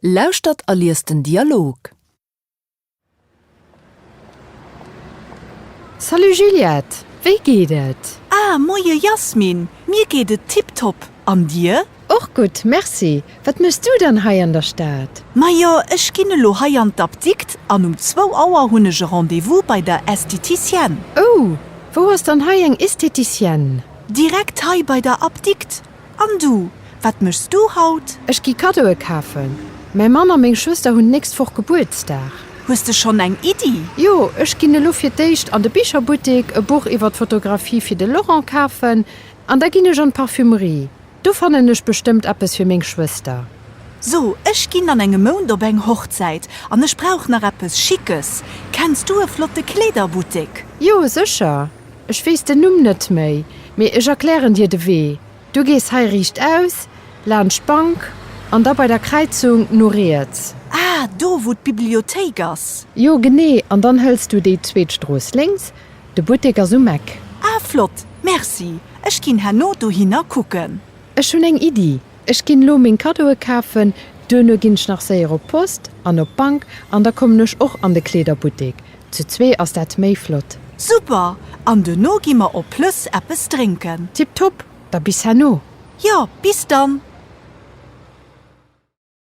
Lauschtert a liest den Dialog. Salut Juliette, wéi geet et? Ah, moie Jasmin, mir geet et tiptop, an dir? Och gutt, merci. Wat méchs du dann hei an der Stad? Majo, ech ginn elo hei an d'Apdikt an um zwou Auer hunn ech e Rendez-vous bei der Esthéticienne. Oh, wou ass dann hei eng Esthéticienne? Direkt hei bei der Apdikt. An du, wat méchs du haut? Ech gi Kaddoe kafen. Mäi Mann a meng Schwëster hunn d'nächst Woch Gebuertsdag. Hues de schonn eng Iddi? Jo, ech ginn elo fir d'éischt an de Bicherbuttek e Buch iwwer d'Fotografie fir de Laurent kafen an da ginn ech an d'Parfümerie. Do fannen ech bestëmmt eppes fir meng Schwëster. So, ech ginn an engem Mount op eng Hochzäit an ech brauch nach eppes Schickes. Kenns du e flotte Kleederbuttek? Jo, sécher. Ech weess den Numm net méi, mee ech erklären dir de Wee. Du gees hei riicht aus, laanscht d'Bank an da bei der Kräizung no riets. Ah, do wou d'Bibliothéik ass? Jo, genee, an dann hëls du déi zweet Strooss lénks, de Buttek ass um Eck. Ah, flott, merci, ech ginn herno dohinner kucken. Ech hunn eng Iddi, ech ginn elo meng Kaddoe kafen, duerno ginn ech nach séier op d'Post an op d'Bank an da kommen ech och an de Kleederbuttek. Zu zwee ass dat méi flott. Super! An duerno gi mer op Plëss eppes drénken. Tiptop! Da bis herno! Jo, bis dann!